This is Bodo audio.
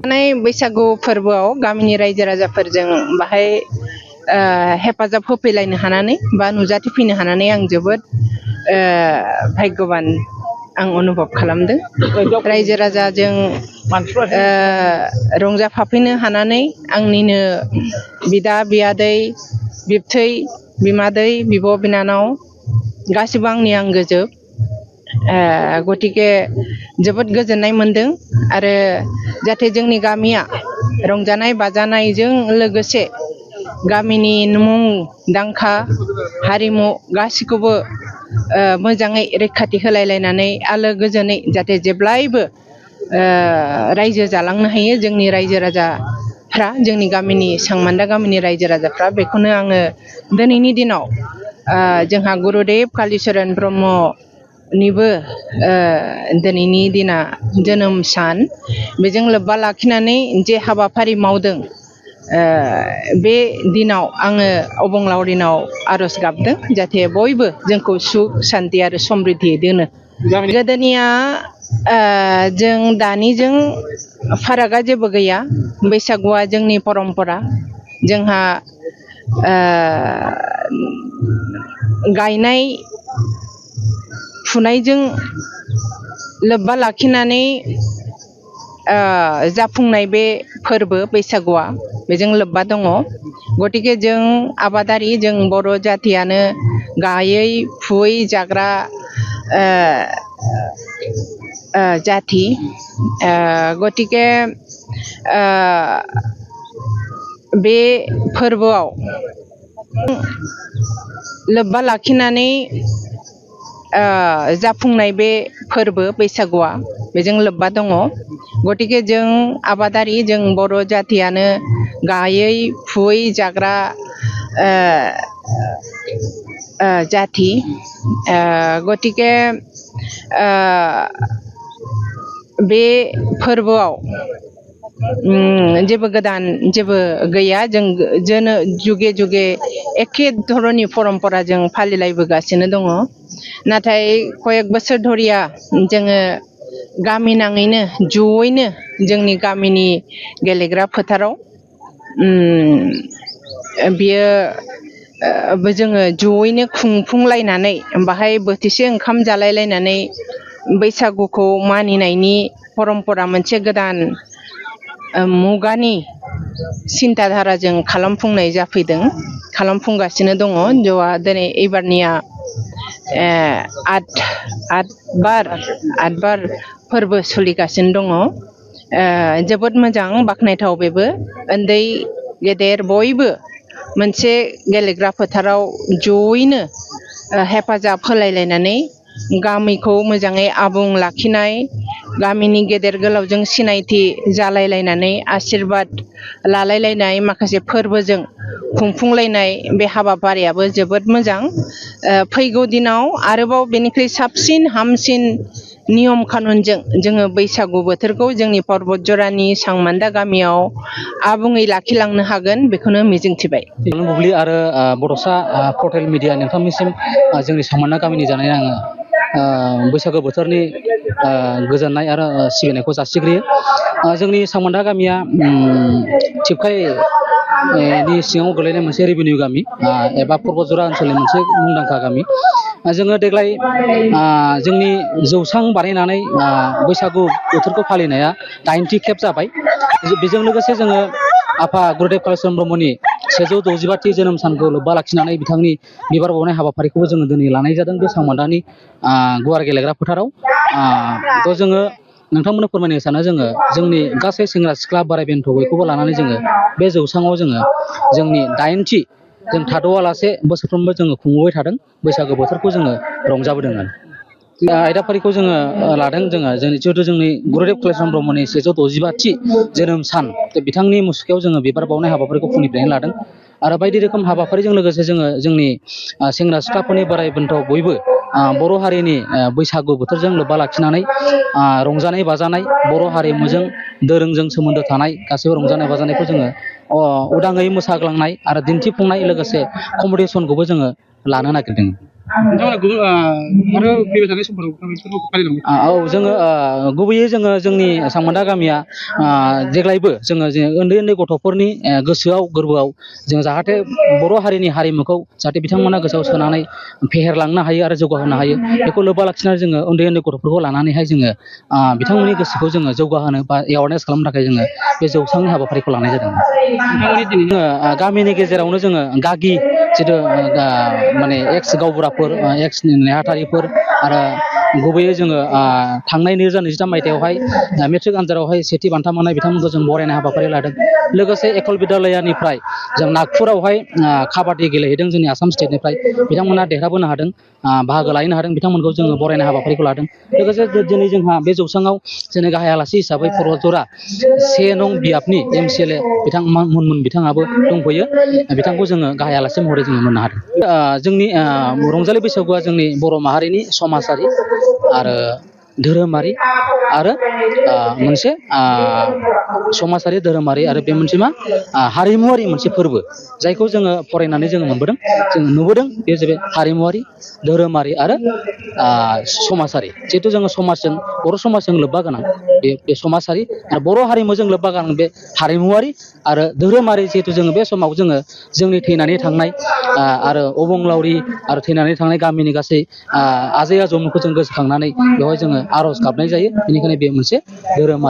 बैसागु फोरबोआव गामिनि रायजो राजाफोरजों बाहाय हेफाजाब होफैलायनो हानानै बा नुजाथिफैनो हानानै आं जोबोद भाग्यबान आं अनुभब खालामदों। रायजो राजाजों रंजाफाफैनो हानानै आंनिनो बिदा बियादै बिबथै बिमादै बिब' बिनानाव गासिबो आंनि आंगोजोब। गतिके जोबोद गोजोननाय मोनदों आरो जाहाथे जोंनि गामिया रंजानाय बाजानायजों लोगोसे गामिनि मुंदांखा हारिमु गासिखौबो मोजाङै रैखाथि होलायलायनानै आलो गोजोनै जाहाथे जेब्लायबो रायजो जालांनो हायो जोंनि रायजो राजाफ्रा, जोंनि गामिनि सांमान्दा गामिनि रायजो राजाफ्रा। बेखौनो आङो दिनैनि दिनाव जोंहा गुरुदेब कालिचरन ब्रह्मनिबो दिनैनि दिना जोनोम सान, बेजों लोब्बा लाखिनानै जे हाबाफारि मावदों बे दिनाव आङो अबंलावरिनाव आर'ज गाबदों जाहाथे बयबो जोंखौ सुख सान्ति आरो समृद्धियै दोनो। गोदोनिया जों दानिजों फारागा जेबो गैया। बैसागुआ जोंनि परम्परा। जोंहा गायनाय फुनायजों लोब्बा लाखिनानै जाफुंनाय बे फोरबो बैसागुआ बेजों लोब्बा दङ। गतिके जों आबादारि, जों बर' जातियानो गायै फुयै जाग्रा जाति। गतिके बे फोरबोआव लोब्बा लाखिनानै जाफुंनाय बे फोरबो बैसागुआ बेजों लोब्बा दङ। गतिके जों आबादारि, जों बर' जातियानो गायै फुयै जाग्रा जाति। गतिके बे फोरबोआव जेबो गोदान जेबो गैया। जों जुगे जुगे एखे धरननि परम्परा जों फालिलायबोगासिनो दङ। नाथाय कयेक बोसोर धरिया जोङो गामि नाङैनो जयैनो जोंनि गामिनि गेलेग्रा फोथाराव बियो जोङो जयैनो खुंफुंलायनानै बाहाय बोथिसे ओंखाम जालायलायनानै बैसागुखौ मानिनायनि परम्परा मोनसे गोदान मुगानि सिन्ताधाराजों खालामफुंनाय जाफैदों, खालामफुंगासिनो दङ। ज'आ दिनै एबारनिया आठ बार फोरबो सोलिगासिनो दङ। जोबोद मोजां, बाख्नायथाव बेबो। उन्दै गेदेर बयबो मोनसे गेलेग्रा फोथाराव जयैनो हेफाजाब होलायलायनानै गामिखौ मोजाङै आबुं लाखिनाय, गामिनि गेदेर गोलावजों सिनायथि जालायलायनानै आशिर्बाद लालायलायनाय माखासे फोरबोजों खुंफुंलायनाय बे हाबाफारियाबो जोबोद मोजां। फैगौ दिनाव आरोबाव बेनिख्रुइ साबसिन हामसिन नियम खानुनजों जोङो बैसागु बोथोरखौ जोंनि पर्बतजरानि सांमान्दा गामियाव आबुङै लाखिलांनो हागोन, बेखौनो मिजिंथिबाय। बुब्लि आरो बड'सा पर्टेल मिडिया नोंथांनिसिम जोंनि सांमान्दा गामिनि जानाय आङो बैसागु बोथोरनि गोजोननाय आरो सिबिनायखौ जासिग्रोयो। जोंनि सांमान्दा गामिया थिपखायनि सिङाव गोलैनाय मोनसे रेभिनिउ गामि एबा पर्बतजरा ओनसोलनि मोनसे मुंदांखा गामि। जोङो देग्लाय जोंनि जौसां बानायनानै बैसागु बोथोरखौ फालिनाया 90 खेब जाबाय। बेजों लोगोसे जोङो आफा गुरुदेब कालिचरन ब्रह्मनि 165थि जोनोम सानखौ लोब्बा लाखिनानै बिथांनि बिबार बावनाय हाबाफारिखौबो जोङो दिनै लानाय जादों बे सांमान्दानि गुवार गेलेग्रा फोथाराव। थ' जोङो नोंथांमोननो फोरमायनो सानो जोङो जोंनि गासै सेंग्रा सिख्ला बोराइ बेन्थ' बयखौबो लानानै जोङो बे जौसाङाव जोंनि 9थि जों थाद'आलासे बोसोरफ्रोमबो जोङो खुंबोबाय थादों। बैसागु बोथोरखौ जोङो रंजाबोदों आरो आयदाफारिखौ जोङो लादों। जोंनि जिहेथु जोंनि गुरुदेब कालिचरन ब्रह्मनि 165थि जोनोम सान, बिथांनि मुसुखायाव जोङो बिबार बावनाय हाबाफारिखौ फुंनिफ्रायनो लादों आरो बायदि रोखोम हाबाफारिजों लोगोसे जोङो जोंनि सेंग्रा सिख्लाफोरनि बोराइ बेन्थ' बयबो बर' हारिनि बैसागु बोथोरजों लोब्बा लाखिनानै रंजानाय बाजानाय, बर' हारिमुजों दोरोंजों सोमोन्दो थानाय गासैबो रंजानाय बाजानायखौ जोङो उदाङै मोसाग्लांनाय आरो दिन्थिफुंनाय लोगोसे कम्पिटिसनखौबो जोङो लानो नागिरदों। नोंथांमोना गुबुन आरो फैबाय थानाय समफोराव बेफोरखौ फालिलांबाय औ जोङो गुबैयै जोङो जोंनि सांमादा गामिया देग्लायबो जोङो उन्दै उन्दै गथ'फोरनि गोसोआव गोरबोआव जों जाहाथे बर' हारिनि हारिमुखौ जाहाथे बिथांमोना गोसोआव सोनानै फेहेरलांनो हायो आरो जौगाहोनो हायो बेखौ लोब्बा लाखिनानै जोङो उन्दै उन्दै गथ'फोरखौ लानानैहाय जोङो बिथांमोननि गोसोखौ जोङो जौगाहोनो बा एवारनेस खालामनो थाखाय जोङो बे जौस्रांनि हाबाफारिखौ लानाय जादों। नोंथांमोननि दिनै जोङो गामिनि गेजेरावनो जोङो गागि जिथु माने एक्स गावबुराफोर एक्स नेहाथारिफोर आरो गुबैयै जोङो थांनाय 2023 मायथाइयावहाय मेट्रिक आनजादावहाय सेथि बान्था मोननाय बिथांमोनखौ जों बरायनाय हाबाफारि लादों। लोगोसे एकल बिद्यालयानिफ्राय जों नागपुरावहाय काबादि गेलेहैदों जोंनि आसाम स्टेटनिफ्राय बिथांमोना देरहाबोनो हादों, बाहागो लाहैनो हादों, बिथांमोनखौ जोङो बरायनाय हाबाफारिखौ लादों। लोगोसे दिनै जोंहा बे जौस्राङाव जोंनि गाहाय आलासि हिसाबै परबतजरा 1 नं बियाबनि MCLA बिथां मुनमुन बिथाङाबो दंफैयो। बिथांखौ जोङो गाहाय आलासि महरै जोङो मोननो हादों। जोंनि रंजालि बैसागुआ जोंनि बर' माहारिनि समाजारि आरो धोरोमारि आरो मोनसे समाजारि धोरोमारि आरो बे मोनसे मा हारिमुवारि मोनसे फोरबो जायखौ जोङो फरायनानै जोङो मोनबोदों, जोङो नुबोदों। बे जाबाय हारिमुवारि, धोरोमारि आरो समाजारि। जिहेथु जोङो समाजजों बर' समाजजों लोब्बा गोनां बे समाजारि आरो बर' हारिमुजों लोब्बा गोनां बे हारिमुवारि आरो धोरोमारि। जिहेथु जोङो बे समाव जोङो जोंनि थैनानै थांनाय आरो अबंलावरि आरो थैनानै थांनाय गामिनि गासै आजै आजौमोनखौ जों गोसोखांनानै बेवहाय जोङो आर'ज गाबनाय जायो। बेनिखायनो बे मोनसे धोरोमारि